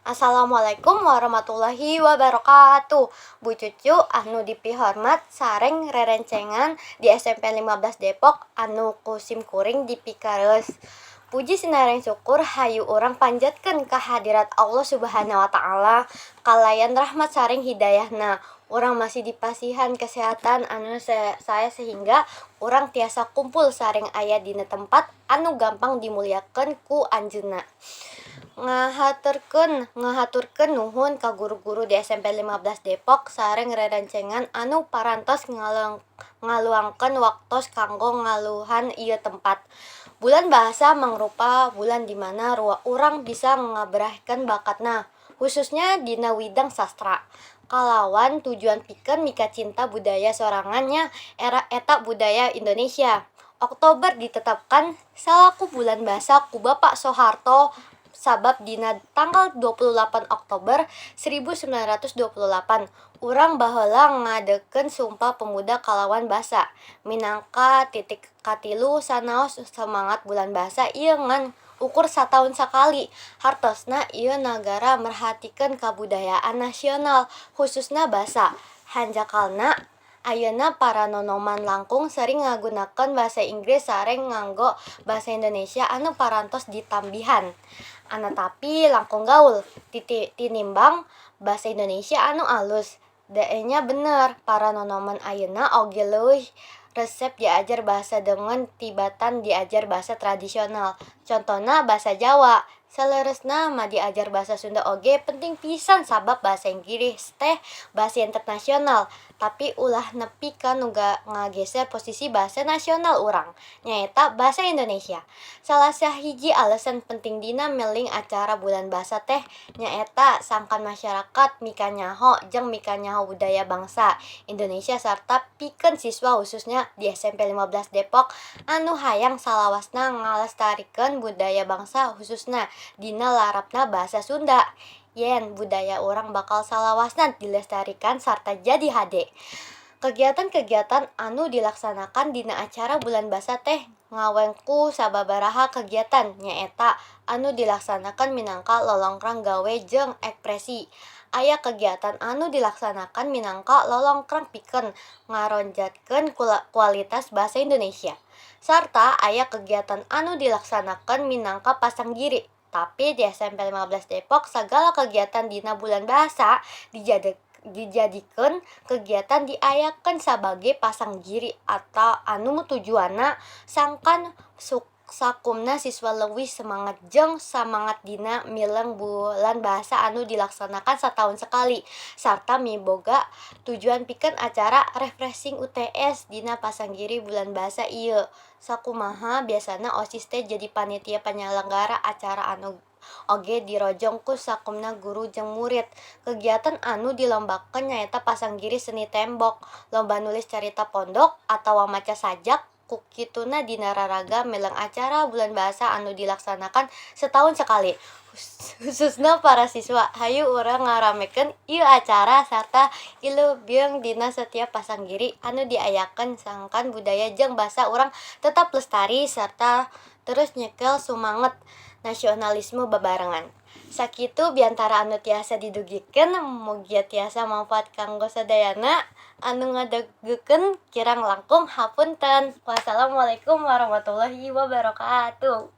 Assalamualaikum warahmatullahi wabarakatuh. Bu Cucu anu dipihormat sareng rerencangan di SMP 15 Depok anu ku simkuring dipikareus. Puji sinareng syukur hayu urang panjatkeun ka hadirat Allah Subhanahu wa Ta'ala, kalayan rahmat sareng hidayahna urang masih dipasihan kesehatan anu sae sehingga urang tiasa kumpul sareng aya dina tempat anu gampang dimuliakeun ku Anjeunna. Ngahaturkeun nuhun ka guru-guru di SMP 15 Depok sareng rerencangan anu parantos ngaluangkeun waktos kanggo ngaluhan ieu tempat. Bulan Bahasa mangrupa bulan di mana urang bisa ngaberahkeun bakatna, khususnya dina widang sastra, kalawan tujuan pikeun mikacinta budaya sorangan, nya eta budaya Indonesia. Oktober ditetapkan salaku bulan basa ku Bapak Soeharto sabab dina tanggal 28 Oktober 1928 urang baheula ngadekeun Sumpah Pemuda kalawan basa minangka titik katilu. Sanaos semangat bulan bahasa ieu ngan ukur sataun sakali, hartosna ieu nagara merhatikeun kabudayaan nasional, khususna basa. Hanjakalna, ayeuna para nonoman langkung sering ngagunakeun basa Inggris sareng nganggo basa Indonesia anu parantos ditambihan, anatapi langkung gaul tinimbang basa Indonesia anu alus. Da enya bener, para nonoman ayeuna oge leuwih resep diajar basa deungeun tibatan diajar basa tradisional, contona basa Jawa. Saleresna mah diajar basa Sunda oge penting pisan, sabab basa Inggris teh basa internasional, tapi ulah nepi ka ngageser posisi basa nasional urang, nyaeta basa Indonesia. Salah sahiji alesan penting dina meling acara bulan basa teh nyaeta sangkan masyarakat mikanyaho jeung mikanyaho budaya bangsa Indonesia sarta pikeun siswa, khususna di SMP 15 Depok, anu hayang salawasna ngalestarikeun budaya bangsa, khususna dina larapna basa Sunda. Yen budaya urang bakal salawasna dilestarikan sarta jadi hade. Kegiatan-kegiatan anu dilaksanakan dina acara bulan basa teh ngawengku sababaraha kegiatan, nyaeta anu dilaksanakan minangka lolongkrang gawe jeung ekspresi. Aya kegiatan anu dilaksanakan minangka lolongkrang pikeun ngaronjatkeun kualitas basa Indonesia, sarta aya kegiatan anu dilaksanakan minangka pasanggiri. Tapi di SMP 15 Depok sagala kegiatan dina bulan bahasa dijadikeun kegiatan diayakeun sabage pasanggiri atau anu tujuanna sangkan sakumna siswa leuwih semangat jeung samangat dina mileng bulan bahasa anu dilaksanakan sataun sakali, sarta miboga tujuan pikeun acara refreshing UTS dina pasanggiri bulan bahasa ieu. Sakumaha biasana, OSIS teh jadi panitia panyalenggara acara anu oge dirojong ku sakumna guru jeung murid. Kegiatan anu dilombakeun nyaeta pasanggiri seni tembok, lomba nulis carita pondok atawa maca sajak. Kukituna dina raraga meleng acara bulan bahasa anu dilaksanakan sataun sakali, khususna para siswa, hayu urang ngaramekeun ieu acara sarta ileubeung dina setiap pasanggiri anu diayakeun sangkan budaya jeung basa urang tetap lestari sarta terus nyekel sumanget nasionalisme babarengan. Sakitu biantara anu tiasa didugikeun, mugia tiasa mangfaat kanggo sadayana anu ngadangukeun. Kirang langkung hapunten. Wassalamualaikum warahmatullahi wabarakatuh.